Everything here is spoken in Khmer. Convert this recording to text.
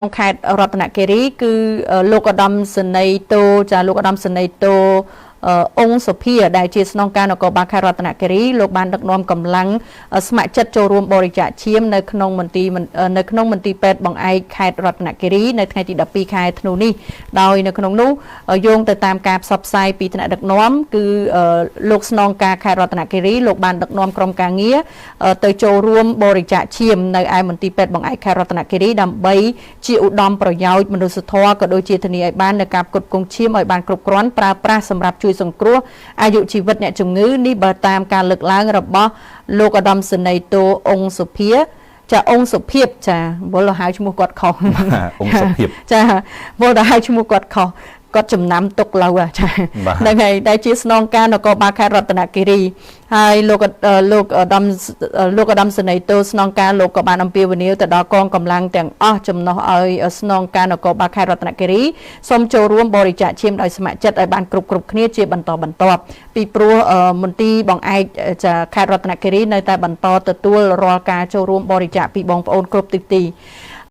ខេត្តរតនគិរី គឺលោកឧត្តមសេនីយ៍តូចាលោកឧត្តមសេនីយ៍តូអង្គសុភា ដែលជាស្នងការនគរបាលខេត្តរតនគិរី លោកបានដឹកនាំកម្លាំងស្ម័គ្រចិត្តចូលរួមបរិច្ចាគឈាមនៅក្នុងមន្ទីរនៅក្នុងមន្ទីរពេទ្យបង្អែកខេត្តរតនគិរី នៅថ្ងៃទី12ខែធ្នូនេះ ដោយនៅក្នុងនោះយោងទៅតាមការផ្សព្វផ្សាយពីថ្នាក់ដឹកនាំ គឺលោកស្នងការខេត្តរតនគិរី លោកបានដឹកនាំក្រុមការងារទៅចូលរួមបរិច្ចាគឈាមនៅឯមន្ទីរពេទ្យបង្អែកខេត្តរតនគិរី ដើម្បីជាឧត្តមប្រយោជន៍មនុស្សធម៌ ក៏ដូចជាធានាឲ្យបាននៅការផ្គត់ផ្គង់ឈាមឲ្យបានគ្រប់គ្រាន់ ប្រើប្រាស់សម្រាប់ជួយសង្គ្រោះអាយុជីវិតអ្នកជំងឺនេះ បើតាមការលើកឡើងរបស់លោកឧត្តមសេនីយ៍តូអង្គសុភា ចាអង្គសុភាព ចាវល់ហៅឈ្មោះគាត់ខុស អង្គសុភាព ចាវល់ទៅហៅឈ្មោះគាត់ខុស គាត់ចំណាំទុកឡូវចាហ្នឹងហើយ ដែលជាស្នងការនគរបាលខេត្តរតនគិរី។ ហើយលោកលោកឧត្តមលោកឧត្តមសេនីយ៍តូស្នងការ លោកក៏បានអំពាវនាវទៅដល់កងកម្លាំងទាំងអស់ចំណោះឲ្យស្នងការនគរបាលខេត្តរតនគិរីសូមចូលរួមបរិច្ចាគឈាមដោយស្ម័គ្រចិត្តឲ្យបានគ្រប់គ្រប់គ្នាជាបន្តបន្ទាប់ ពីព្រោះមន្ទីរបង្អែកចាខេត្តរតនគិរីនៅតែបន្តទទួលរាល់ការចូលរួមបរិច្ចាគពីបងប្អូនគ្រប់ទិសទី។